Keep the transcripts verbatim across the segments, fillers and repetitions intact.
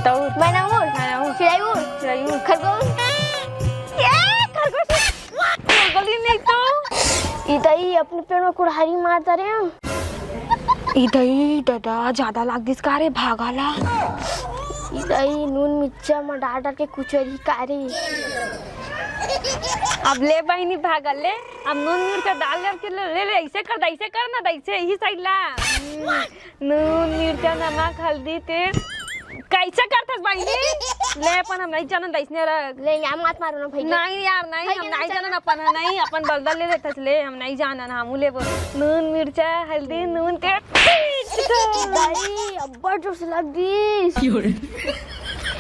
कुत्ता उड़। मैना उड़। मैना उड़। चिड़ई उड़। चिड़ई उड़। खरगोश। ए, खरगोश। खरगोश नहीं तो। ई दई अपने पेड़ में कुड़हरी मारता रे हम। ई दई दादा, ज्यादा लाग दिस का रे, भागा ला। ई दई नून मिर्चा में डाल डाल के कुचरी का रे। अब ले बहिनी भागल ले, अब नून मिर्चा डाल डाल के ले, ले, ले, ऐसे कर, ऐसे कर ना, ऐसे ही साइड ला। नून, मिर्चा, नमक, हल्दी, तेल। कैसे करथस बहिनी? ले अपन हम नहीं जानन, अइसने रख। ले, यहाँ मत मारो ना भैया। नहीं यार, नहीं, भैया, हम नहीं नहीं जानन जानन। अपन, नहीं, अपन बलदा ले लेथस, ले, हम नहीं जानन, हमू लेबो। नून, मिर्चा, हल्दी, नून, तेल। भाई, अब्बड़ जोर से लग दिस।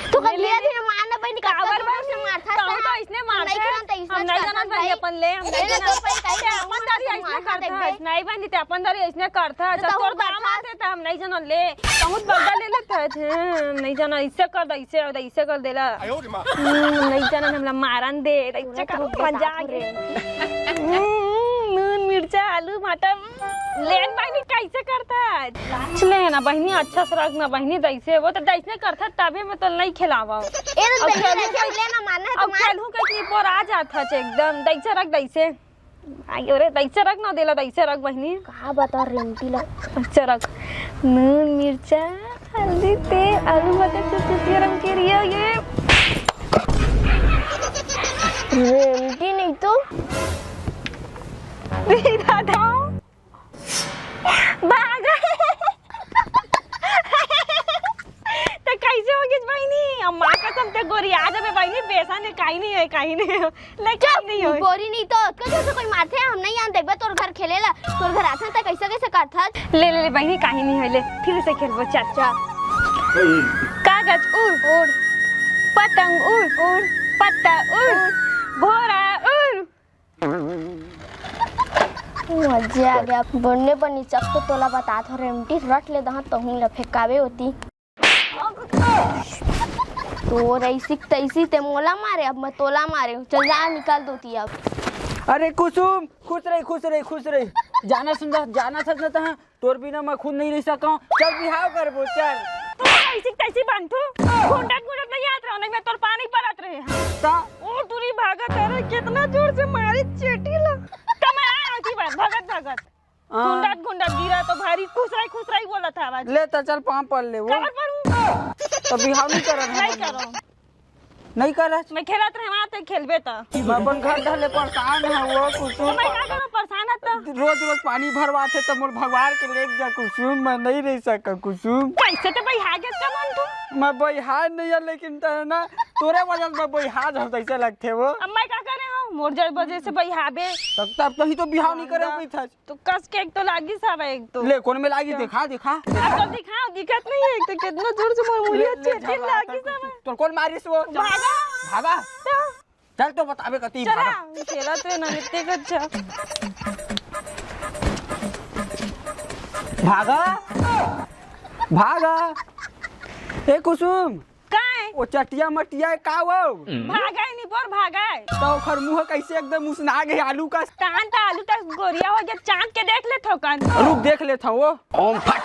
तू कर ले, ले, दिया ले। थे, मारना बहिनी, काबर काबर जोर से बहिनी? मारथस कहूँ ना। तो अइसने हम नहीं मारथस। जानन, तो हम अइसने नहीं करथस जानन बहिनी, भाई। अपन ले, हम नहीं नहीं, जानन। तो भाई, कहीं ते अपन दारी अइसने करथस। नहीं बहिनी, ते अपन दारी अइसने करथस। तो तोर दामाद हे, त हम नहीं जानन ले। बहुत बदला ले लेथस। हम नहीं जानन, अइसे कर दे, अइसे, अइसे कर देला। हम्म, नहीं जानन, हमला मारन दे, अइसे कर, मजा आ गे। हम्म, नून, मिर्चा, आलू, मटर, ले बहिनी, कैसे करथस? ले ना बहिनी, अच्छा से रख ना बहिनी, दैसे वो तो दैसने करथस, तबे मैं तो नहीं खिलावा। ए, तो अब बहिनी, खेलहूँ नहीं खेल, ले ना, मारना है अब तुम्हारा। खेलहूँ कहीं पर आ जाथस एकदम, दैसे रख, दैसे। आई, अरे, दैसे रख ना, देला, दैसे रख, बहिनी। का बता, रेमटी ला। दैसे रख। नून, मिर्चा, हल्दी, तेल, आलू, मटर, चुचुकी, गरम करिया, ये। रेमटी नहीं तो। दादा। भाग। त कैसे हो गई बहिनी? अम्मा कसम ते गोरी आ जाबे बहिनी, बेसन है, कहीं नहीं है, कहीं नहीं है। ले, कहीं नहीं है। गोरी नहीं तो, कजो से कोई मारथे, हम नहीं आन देखबे तोर घर खेले ला, तोर घर आथन त कैसे कैसे करथस? ले, ले, ले बहिनी, कहीं नहीं है, ले, फिर से खेलबो, चल, चल। कागज उड़, उड़, पतंग उड़, उड़, पत्ता उड़, उड़। भोरा उड़। मजा आ गया। बन्ने बनी चक तो तोला बतात हो रेमटी, रट ले दहा तहूँ ला फेंकावे होती। तोर ऐसी तैसी ते मोला मारे, अब मैं तोला मारे। चल जा, निकाल दो ती अब। अरे कुसुम, खुश रही, खुश रही, खुश रही। जाना सुंदर, जाना सच न तहा। तोर बिना मैं खुद नहीं रह सकूं। चल बिहाव करबो, चल। तू ऐसी तैसी बंठू, घुंडत घुंडत नहीं आत रहो, नहीं मैं तोर पानी परत रहे। ता? ओ टुरी भागत, अरे कितना जोर से मारी चेटी ला। त मैं आ आती बार, भगत भगत। हाँ। घुंडत घुंडत गिरा तो भारी खुसराई खुसराई बोलत हे आवाज। ले त चल पाँव पर ले वो। काबर पड़ू? त बिहाव नहीं करत नहीं हम। करो। नहीं करस। मैं खेलत रहे, वहाँ ते खेलबे त। मैं अपन घर ढले परेशान हे वो कुसुम। मैं का करूँ परेशान हे त? रोज रोज पानी भरवाथे त मोर भगवान के लेके जा कुसुम, मैं नहीं रह सका कुसुम। कैसे ते बइहा गेस का मन तू? मैं बइहा नहीं है लेकिन त ना तोरे वजह से मैं बइहा जाऊँ तैसे लगथे वो। अब मैं का करे हूँ? मोर जल वजह से बइहाबे। तब तब तही तो बिहाव नहीं करे कोई था। तो कस के एक तो लागिस हवय एक तो। ले, कोन में लागिस? दिखा, दिखा। अब तो दिखाओ, दिखत नहीं है एक तो, कितना जोर से मोर मुड़िया ले, ले, चेचिन झगड़ा लागिस कर। हवय। तोर कोन मारिस वो? भागा। भागा। तो चल तो बताबे कती चला, भागा। चला तो ना मिलते कच्चा। भागा। भागा। ए कुसुम। काय? वो चटिया मटिया है का वो? भागे नहीं पर भागे। तो ओखर मुंह कैसे एकदम उसना गए आलू का? कान त आलू तक गोरिया हो गया, चांद के देख ले थोकन। रुक देख ले था वो। ओम फट।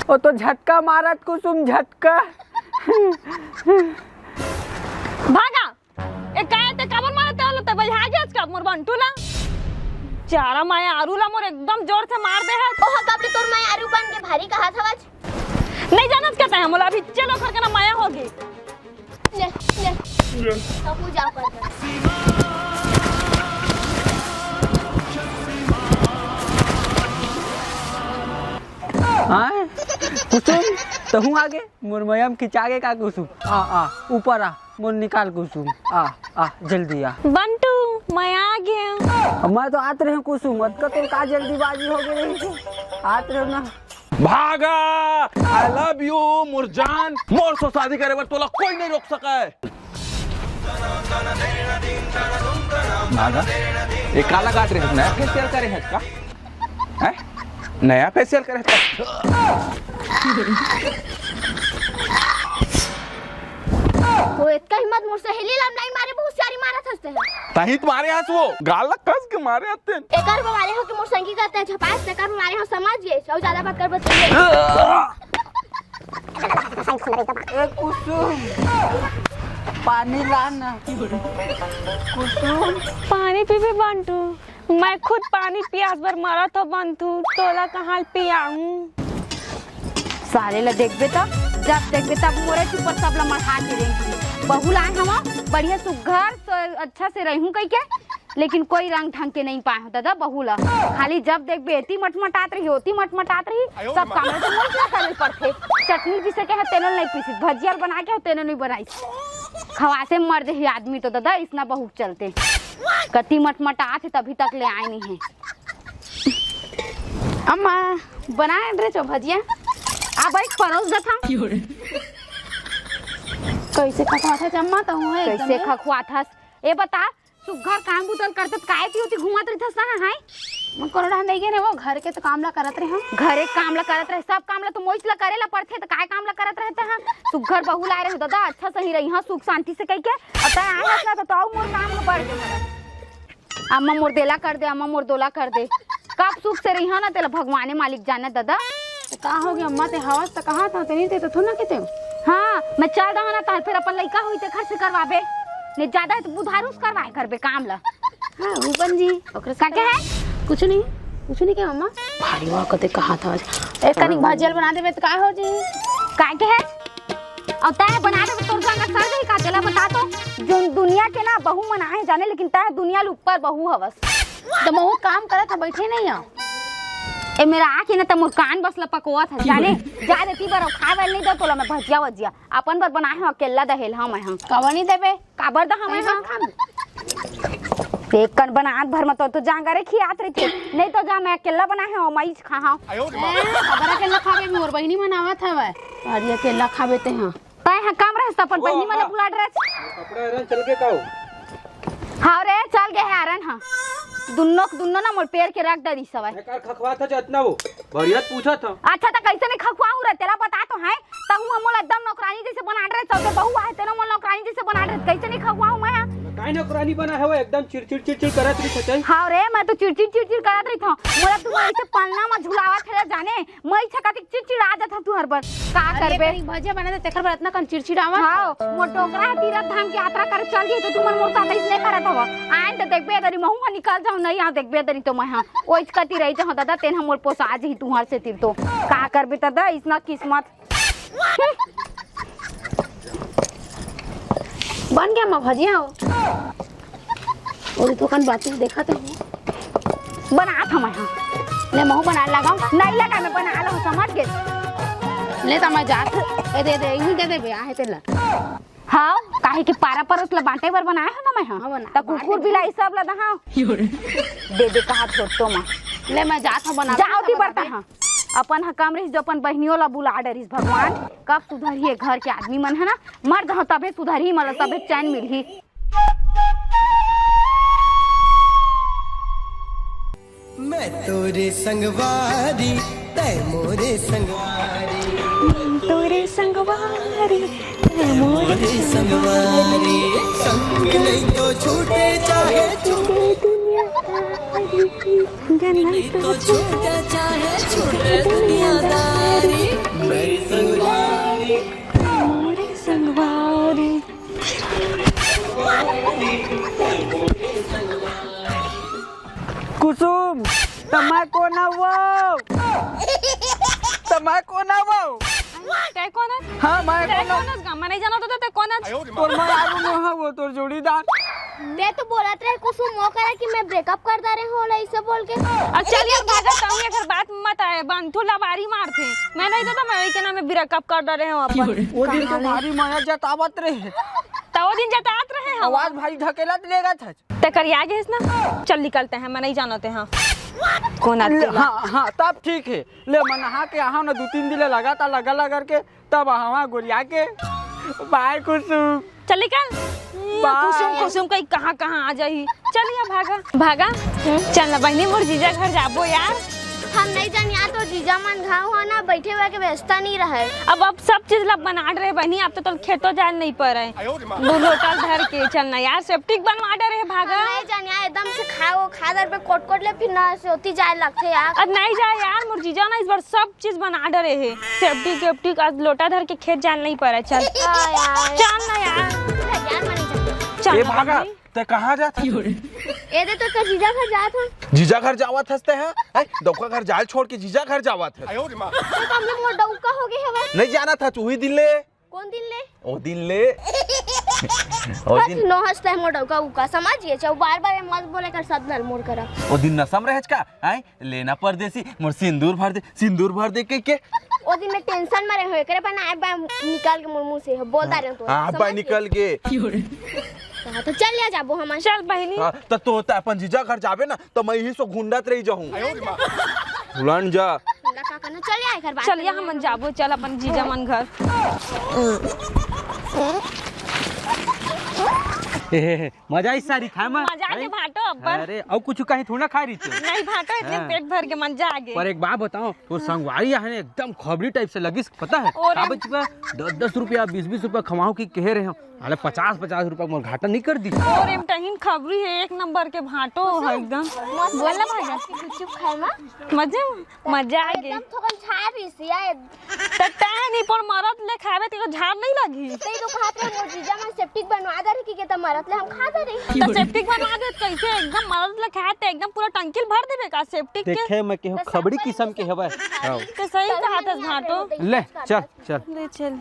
ओ तो झटका मारत कुसुम झटका। भागा। ए, काय ते काबर मारत हलो? ते बइहा गेस का मोर बंटू ला? चारा माया आरू ला मोर एकदम जोर से मार दे हे। ओह, कब ले तोर माया आरू बन के भारी कहा था आज? नहीं जानत का ते मोला अभी चलो घर के ना माया होगे। ले, ले। ले। तो पूजा कर दे। हाँ? कुसुम, तहूँ आगे? मोर मया म खिंचा गे का कुसुम? आ, आ, ऊपर आ, मोर निकाल कुसुम। आ, आ, जल्दी आ। बंटू, मैं आ गया। मैं तो आत रहे हूँ कुसुम, अतका तोर का जल्दीबाजी हो गई रही? आत रहे ना। भागा, I love you, मोर जान, मोर से शादी करे बर तोला कोई नहीं रोक सके। भागा, ये काला काट रहे हैं, नया फेशियल करे हैं का? हैं? नया फेशियल करे त। वो इतना हिम्मत मोर सहेली ला नहीं मारे, बहुत सारी मारत हस तें? तहीं तो मारे हस वो, गाल ला कस के मारे हस तें। एकर बर मारे हों कि मोर संगी करते झपास, तेकर बर मारे हों, समझ गे? अउ जादा बात करबे त ए कुसुम, पानी ला ना। कुसुम। पानी पीबे बंटू, मैं खुद पानी पियास बर मरत हों बंटू, तोला कहाँ ले पियाऊं? साले ला देखबे त, जब देखबे तब मोरे ऊपर सब ला मढ़ा के रेंगही। बहू लाए हवं, बढ़िया सुग्घर स-, अच्छा से रहूं कहिके, लेकिन कोई रंग ढंग के नइ पाए हों ददा बहू ला। खाली जब देखबे एती मटमटात रही, ओती मटमटात रही, सब काम ला तो मोर ला करे पड़थे। चटनी पीसे के हे तेनो नइ पीसिस, भजिया ल बना के हे तेनो नइ बनाइस। खवासे मर जही आदमी तो ददा, इसना बहू के चलते। कति मटमटात हे तभी तक ले आए नइ हे। अम्मा, बनाए रहे छो भजिया? आ भाई, परोस देथंव। कइसे खखवाथस अम्मा, तहूं ह एकदम कइसे ले। खखवाथस? ए बता, सुग्घर काम बुता ल करथस त काय ती ओती घूमत रहिथस ना, हाय? मैं कोनो डहर नइ गे रहेंव, घर के तो काम ला करत रहेंव। घरे काम ला करत रहे, सब काम ला तो मोइच ला करे ला पड़थे, त काय काम ला करत रहे तें? सुग्घर बहू लाए रहेंव ददा, अच्छा सही रही, हाँ, सुख शांति से कहिके। अब तैं आए हस ना, त, त अउ मोर काम ह बढ़ गे हवय। अम्मा मोर देला कर दे, अम्मा मोर दोला कर दे। कब सुख से रहिहंव ना, तेला भगवाने मालिक जाने ददा। त का होगे अम्मा, तें हवस त कहाथंव, तें नइ ते तो थोर ना कहितेंव। हाँ, मैं चल दहूं ना, त फेर अपन लइका होही तेखर से करवाबे। नइ जादा हे त बुधारू से करवाए करबे काम ला। हाँ, रूपन जी, ओकरे से का कहे हे? कुछु नइ, कुछु नइ कहे अम्मा। भारी वाह कते कहाथस। ए, कनिक भजिया ल बना देबे त का हो जी? का कहे हे? अउ तैं बना देबे, तोर संग सर जही का, तेला बता तो। जोन दुनिया के ना बहू मन आहे जाने, लेकिन तैं दुनिया ले ऊपर बहू हवस। त महूं काम करत हंव, बइठे नइ हंव। ए मेर आके ना त मोर कान बस ल पकवाथस जाने। जा देती बर, अउ खाए बर नइ दंव तोला मैं भजिया वजिया। अपन बर बनाए हंव, अकेल्ला दहेल हंव मैं ह। काबर नइ देबे? काबर दहंव मैं ह? एक कन बनात भर म तो, तो जांगर खियात रहिथे। नइ तो जा, मैं अकेल्ला बनाए हंव, मैं ही खाहंव। ए, काबर अकेल्ला खाबे, मोर बहिनी मन आवत हवय। अरे अकेल्ला खाबे तें ह। तैं ह कम रहस त अपन बहिनी मन ला बुला डरस। कपड़ा आयरन चल गे का हो? हाँ रे, चल गे हे आयरन ह। दुन्नो के दुन्नो ना मोर पेर के रख डरिस हवय। बेकार खखवाथस अतना वो। बढ़िया पूछत हंव। अच्छा त कइसे नइ खखवाहूं रे, तेला बता तो हे। तहूं ह मोला एकदम नौकरानी जइसे बना डरस, अउ ते बहू आहे तेनो मोला नौकरानी जइसे बना डरस, कइसे नइ खखवाहूं मैं ह? काय नौकरानी बना हवय, एकदम चिड़चिड़ चिड़चिड़ करत रहिथस। हाँ रे, मैं तो चिड़चिड़ चिड़चिड़ करत रहिथंव। मोला तुमन अइसे पलना म झुलावत हे जाने, मैं इच्छा कतिक चिड़चिड़ा जाथंव तुंहर बर। का अरे, करबे? कनिक भजिया बना दे, तेखर बर अतना कन चिड़चिड़ावत हव। हाँ, मोर डोकरा ह तीरथ धाम के यात्रा करे चल दिही, त तुमन मोर साथ अइसने करत हव। आएन त देखबे दरी, महूं ह निकल जाहूं, नइ आंव देखबे दरी तो मैं ह। ओइच कति रहि जाहूं ददा, तेन ह मोर पोसा जही तुंहर सेती तो। का करबे ददा, अइसना किस्मत। बन गे अम्मा भजिया हो। अउ तो कन बाती देखत हंव। बनात हंव मैं ह। ले महूं बना लगाओ। नइ लगा, मैं बना लहूं, समझ गे। ले त मैं जात हंव। ए दे दे, इही दे दे बे, आहे तेला। हाँ, काहे कि पारा परोस ल बांटे बर बनाए हंव ना मैं ह। हाँ, बना, त कुकुर बिलाई सब ल दहंव। दे दे कहा छोटो मा। ले मैं जात हंव बना। जाओ ती बरता ह। अपन ह कम रहिस जो अपन बहिनियों ला बुला डरिस। भगवान कब सुधरही ये घर के आदमी मन ह ना, मर जहूं तभे सुधरही, मोला तभे चैन मिलही। मैं तोरे संगवारी, तै मोरे संगवारी। तोरे संगवारी, तै मोरे संगवारी। संग नहीं तो छूटे चाहे छूटे दुनिया। कुसुम, त मैं कोन हवं? त मैं कोन हवं? तैं कोन हस? हाँ, मैं तैं कोन हवं? कोन हस गा? मैं नइ जानत हों, तैं कोन हस? तोर मरारू नोहा वो, तोर जोड़ीदार। तैं तो बोलत रहे कुसुम वो करा कि मैं breakup कर डारे हंव, ओला अइसे बोल के। अब चल यार, भागा, तहूं एकर बात मत आए, बंटू लबारी मारथे। मैं नइ तो, तो मैं वही के नाम में breakup कर डारे हंव अपन। वो दिन तो भारी मया जतावत रहे। त वो दिन जतात रहे हंव। आवाज भारी ढकेलत लेगत हस। तैं करिया गेस ना? चल निकलते हैं, मैं नइ जानत हंव। कोन आदमी ले, ला? हाँ, हाँ, तब ठीक हे। ले, मैं नहा के आहंव ना, दू तीन दिन ले लगातार लगा लगा करके, तब आहंव गोरिया के। Bye कुसुम। चल निकल। Bye। कुसुम, कुसुम कहीं कहाँ, कहाँ आ जाही। चल यार, भागा, भागा। चल ना बहिनी, मोर जीजा घर जाबो यार। हम नहीं जान यार, तो जीजा मन घाव हो ना, बैठे हुए के व्यवस्था नहीं रहे। अब अब सब चीज ला बना रहे बहिनी, अब तो तोर खेतो जाए नहीं पड़े। दू लोटा धर के चलना यार, सेप्टिक बनवा डरे है भागा। नहीं जान यार, एकदम से खाओ, खा दर पे कोट कोट ले, फिर ना से होती जाए लगते यार। अब नहीं जाए यार, मोर जीजा ना इस बार सब चीज बना डरे है, सेप्टिक वेप्टिक। आज लोटा धर के खेत जाए नहीं पड़े। चल हाँ यार। चल ना यार। यार, मैं नहीं जाती। चल ए ना भागा। बहिनी। तै कहाँ जात हस? ए दे तो, तो जीजा घर जात हूँ। जीजा घर जावत हस तै, हैं? हैं? डौका घर जाए छोड़ के जीजा घर जावत हस। तो हमने मोर डौका हो गए हवे। नहीं जानत हस, उही दिन ले। कौन दिन ले? ओ दिन ले। ओ बस दिन। नो हंसता है मोर डौका उका, समझ गए? चाहे बार बार मत बोले कर, सब नल मोर करा। ओ दिन नशा में रहच का? हैं? लेना परदेसी, मोर सिंदूर भर दे, सिंदूर भर दे के, के? ओ दिन मैं टेंशन में रहे हूँ, एकरे पर ना आए बा निकाल के मोर मुंह से, बोल दा रहे हूँ तो, हाँ, समझ बा गए? निकल गे। हाँ, तो चल लिया जाबो हमन। चल बहिनी। हाँ, तो तू तो अपन जीजा घर जाबे ना, तो मैं यही सो घुंडत रही जाहूँ। उलन जा। घुंडा का करना? चल लिया घर बात चल या करना हमन है। जाबो, चल अपन जीजा मन घर। मजा आई सारी खाए में। मजा आ गे हैं? भांटो अब्बर। अरे, अउ कुछ कहीं थोड़ा खाए रही थी। नहीं भांटो, इतने हाँ। पेट भर के मजा आ गे। पर एक बात बताओ, वो संगवारी है ना, एकदम खबरी टाइप से लगिस, पता है? और का हम बचबा? दस दस रुपया, बीस बीस रुपया खवाओ की कह रहे हो। अरे पचास पचास रुपया मोर घाटा नहीं कर दी। और एम टहीन खबरी है, एक नंबर के भांटो है एकदम। बोल ना भांटो। गुपचुप खाए में। मजे में? मजा आ गे। एकदम थोकन छाप इसी आए। त तैं नहीं पर मरद ले खावे तेरे झाड़ नहीं लगी। तई तो खात रहे मोर जीजा मन सेप्टिक बनवा दे रही कि के त मरद ले हम खा दे रही। तो सेप्टिक बनवा दे कैसे एकदम मरद ले खाए ते एकदम पूरा टंकिल भर देबे का सेप्टिक के? देखे मैं केहू खबड़ी किस्म के हवे। हाँ। तो सही कहा था भांटो। ले चल। चल। ले चल।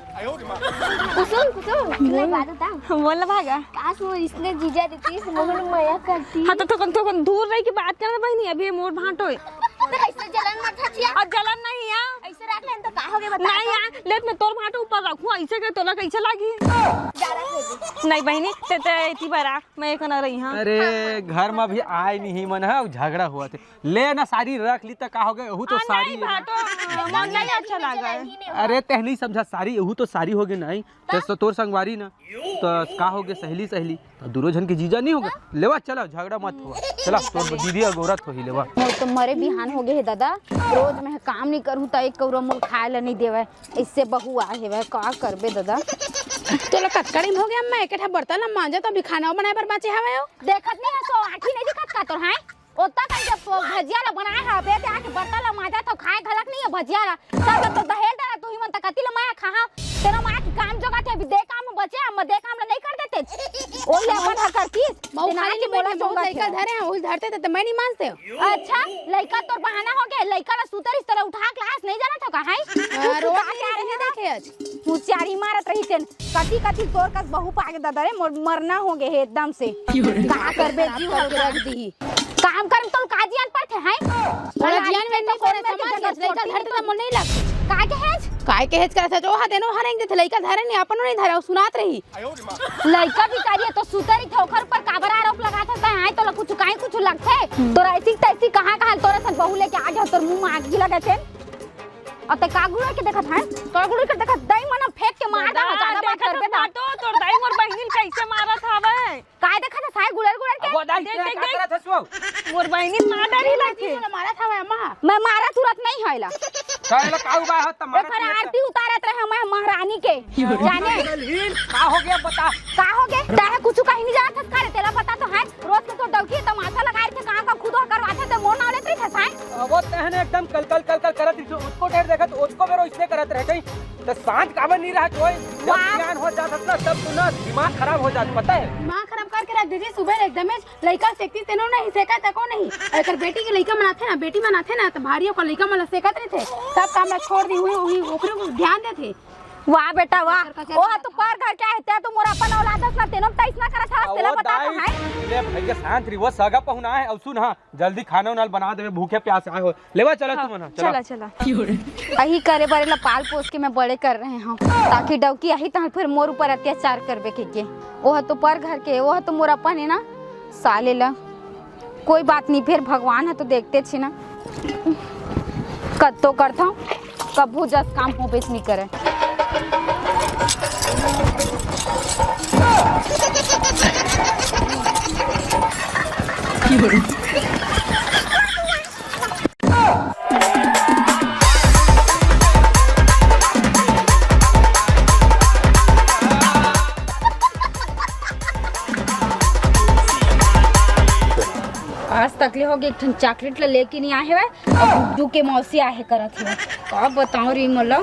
कुसुम, कुसुम, मैं बात बता। बोल ना भागा। काश वो इसने जीजा देती, इस मोहन मया करती। हाँ, तो थोकन, थोकन दूर रह के बात करना बहिनी, अभी ये मोर भांटो है। तो ऐसे जलन मत हचिया। और जलन नहीं है। ऐसे रख लेन तो का हो गया बता नहीं तो। यार, लेट मैं तोर भांटो ऊपर रखूं, ऐसे के तोला कैसे लागी? जा रख ले। नहीं बहिनी, ते, ते इतनी बड़ा, मैं एक ना रही हाँ। अरे, घर में भी आए नहीं मन है, झगड़ा हुआ थे। ले ना सारी रख ली त का हो गए, ओहू तो आ, सारी नहीं, है ना। भांटो, मन नहीं अच्छा लगा है। अरे तै नहीं समझा सारी, ओहू तो सारी हो गए नहीं। तो, तो तोर संगवारी ना, तो का हो गए सहेली सहेली, तो दूनो झन के जीजा नहीं हो गए। लेवा चला, झगड़ा मत हुआ, चला तोर दीदी अगोरत होही लेवा। मोर तो मरे बिहान हो गए हे दादा, रोज मैं काम नहीं करूँ तो एक कौरा मोर खाए ला नहीं देवे, इससे बहू आए हेवय, का करबे दादा। तोला कतका दिन हो गया, मैं एक ठा बर्तन ला मांजा तो अभी खाना बनाए बर बांचे हवे हो। देखत नहीं है सो आँखी नहीं दिखत का तोर, हैं? ओत्ता कन के पो-, भजिया ला बनाए हवे, ते आके बर्तन ला मांजा तो खाए घलक नहीं है भजिया ला। सब तो दहेल डरा, तू ही मन त कति ला माया खाहा। तेरा माँ के काम जोगा थे, अभी दे काम बचे, हम दे काम ला नहीं कर देते। ओ ये अपन हर करतीस, बहू ते नाना खाली की मोला नहीं, बहुत जोगा लइका थे। धरे हैं, वही धरते थे, तो मैं नहीं मानते हो। अच्छा, लइका तोर बहाना हो गया, लइका ला सुतर इस तरह उठा के लास नहीं जाना था का, हैं? हाँ, तू रोज सुता के आ रहे नहीं हो। देखे आज। तू चारी मारत रही तेन, कति कति तोर कस बहू पागे दादा रे, मोर मरना हो गए है एकदम से। का करबे जीव हर के रख दी। काम करम तो का जियान पड़थे, हैं? तोला जियान में नहीं पड़े, समझ के लइका धरते त मोर नहीं लग। का के हेज? काय के हेज करत हे? जो हा देनो हरेंग देथे, लइका धरे नहीं, अपन नहीं धरे, सुनात रही। लइका भिखारी है तो सुतरी थे, ओखर ऊपर काबर आरोप लगात हे? तैं आए तोला कुछ काहे कुछ लगथे? तोरा ऐसी तैसी कहाँ कहाँ तोरे सन बहू लेके आ गया, तोर मुंह में आग लगे थे। और तैं का गुड़े के देखत है? तोरा गुड़े के देखत, दई मन फेंक के मार दे, ज्यादा बात करबे त। तो तोर दाई मोर बहिनी ल कैसे मारत हवे? काय देखत हस साय गुड़र गुड़र के? अगो दाई, देख, तैं देख, का देख। करत हस वो? मोर बहिनी मार डारी लगे। मारत हवे अम्मा। मैं मारा तुरत नहीं होइला। काहे ला काऊ बा हो त मारत एकर नहीं आरती उतारत रहे मैं महारानी के। जाने। दुलहिन, का हो गया बता। का हो गया? तैं कुछ कहीं नहीं जानत हस का रे, तेला पता तो है। रोज के तो डौकी तमाशा लगाए थे, कहाँ का खुद करवाथे ते मोर नाव लेत रही था साय। अब तहने एकदम कल कल कल कल करत रही, उसको ठहर देखत, उसको बेरो इसने करत रह गई। तो शांत काबर नहीं रहा कोई? जब वाह। ज्ञान हो जात ना, तब तू ना दिमाग खराब हो जात, पता है? दिमाग खराब करके रख दीजिए, सुबह एकदम लइका सेकती तेनो नहीं, सेका तको नहीं। अगर बेटी के लइका मनाथे ना, बेटी मनाथे ना, तो भारी ओकर लइका मन ला सेकत रहिथे। सब काम ला छोड़ दी हुई, हुई ओकरे को ध्यान देथे। वाह बेटा वाह, ओकर का ओह तो पर घर के आहे, ते तो मोर अपन औलाद हस ना, तेनो तैस ना करत हवस, तेला वो बता तो दाई, है। ले भैया शांत रही, वो सगा पहुना है। अब सुन, हाँ, जल्दी खाना उना बना देवे, भूखे प्यास आए हो। लेवा चला हाँ, तुमन, हाँ, चला। चला, चला। अही करे बरे ला पाल पोस के मैं बड़े कर रहे हूँ, ताकि डौकी आही तहाँ फिर मोर ऊपर अत्याचार करबे के, के। ओह तो पर घर के, ओह तो मोर अपन है ना, साले ला। कोई बात नहीं, फिर भगवान है तो देखते छी ना। कत्तो करता हूँ, कभू जस काम हो बेस नहीं करे। हो गे, एक ठन चॉकलेट ला लेके नहीं आए हवय, अउ गुड्डू के मौसी आहे करत हवय। का बताओ रे मोला।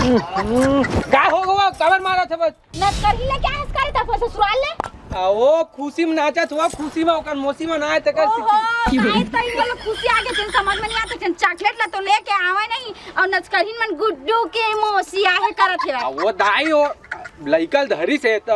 का हो गवा, काबर मारत हवस? नचकरही ला क्या हंस करे था ससुराल ले? आ, वो खुशी में नाचत हुआ, खुशी में ओकर मौसी मन आए तेकर ओहो, सेती। नाई तो ई वाला खुशी आगे जन समझ में नहीं आते, जन चॉकलेट ला तो लेके आवे नहीं, और नचकरहीन मन गुड्डू के मौसी आहे करत हे। आ, वो दाई हो, लइका ल धरी से त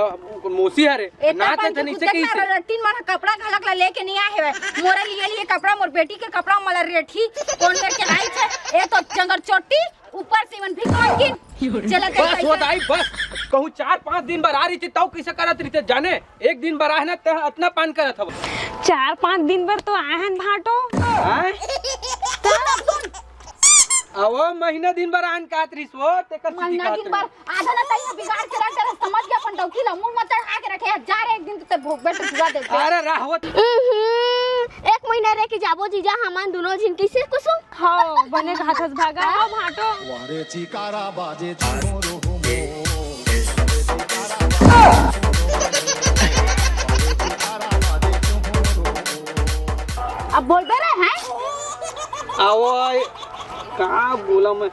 मौसी हरे। ए, नाच तपन के नीचे कुत्ते कइसे? मारा रट्टीन मन कपड़ा घलक ला लेके नहीं आए हवे। मोरा लिए लिए कपड़ा, मोर बेटी के कपड़ा मला रेठी कोन करके आई छे। ए तो चंगर चोटी, ऊपर से मन भी कौन किन। चला ते बस वो दाई, बस। कहूँ चार पाँच दिन बर आ रही थी, तब कैसे करत रही थे जाने? एक दिन बर आहे ना, ते अतना पान करत हव। चार पाँच दिन बर तो आए हन भाटो। आए? सुन, सुन। अवो महीना दिन बर आन कात रिस वो, तेकर सीधी महीना कात दिन बर रिस। आधा ना तैया बिगाड़ के रख दे, समझ गया अपन डौकी ला, मुंह मत चढ़ा के रखे, जा रे, एक दिन तो ते भोगबे तो जुआ दे दे। अरे राहवत। उहुं, एक महीना रह के जाबो जीजा, हमन दोनों झिन कैसे कुसुम? हाँ, बने घाथस भागा, हाँ भाटो। वारे चिकारा बाजे चुमुरु हुमो। अब बोलबे रे, हैं? आवो, ए, का बोला मैं?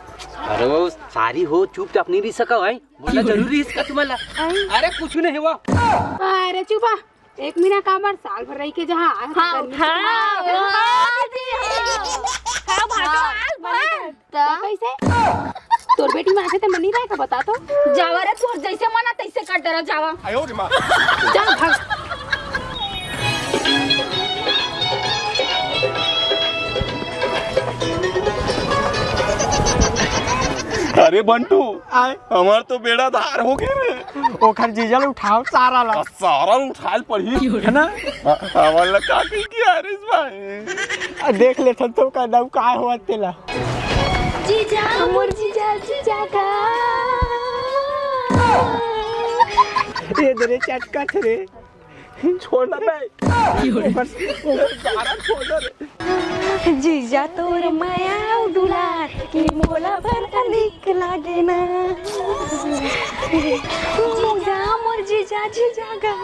अरे वो सारी हो, चुपचाप नहीं रह सका, हैं? बोलना जरूरी है इसका तुम्हारा। अरे कुछ नहीं हुआ। अरे चुप आ। एक महीना का बर साल भर रह के जहाँ आए हाँ, तो गर्मी हाँ, छुट्टी हाँ, हाँ, दीदी, हाँ। हाँ, भाटो, हाँ, आज बने बने। तो कैसे? तोर बेटी में आथे ते मन नहीं रहेगा, बता तो। जावा रे, तोर जैसे मन आ तैसे कर डरा जावा। आयो रे माँ। जा भाग। अरे बंटू, आय। हमार तो बेड़ा धार हो गए रे। ओखर जीजा ल उठाव सारा ला। आ, सारा ल उठाल पड़ही, है ना? आ, हमन ला का कही कि हरिस भाई? आ, देख ले थन तो का नाम का होवत तेला। जीजा, मोर जीजा, जीजा का। ये दे रे चटका थे रे। छोड़ ना बे। ऊपर से, ऊपर सारा छोड़ ना रे। जीजा तोर माया अउ दुलार के मोला बड़ निक लागे ना। जीजा मोर जीजा, जीजा गा।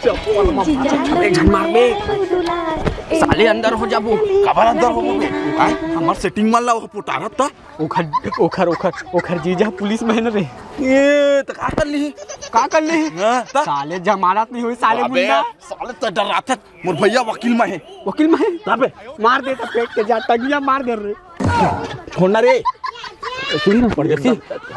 चप्पल में जीजा मार, एक झन मार बे। साले अंदर हो जाबो। काबर अंदर हो बे? आय, हमर सेटिंग मन ला वो पुटारत त। ओखर, ओखर, ओखर, ओखर जीजा पुलिस में है ना रे। ए, त का कर ली? का कर ली? हाँ, त? साले जमानत नहीं हुई, साले अबे, मुंडा। साले त डराथस, मोर भैया वकील में है। वकील में है? तबे। मार दे त पेट के जा, टंगिया मार दे रे। छोड़ ना रे। सुन ना, परदेसी।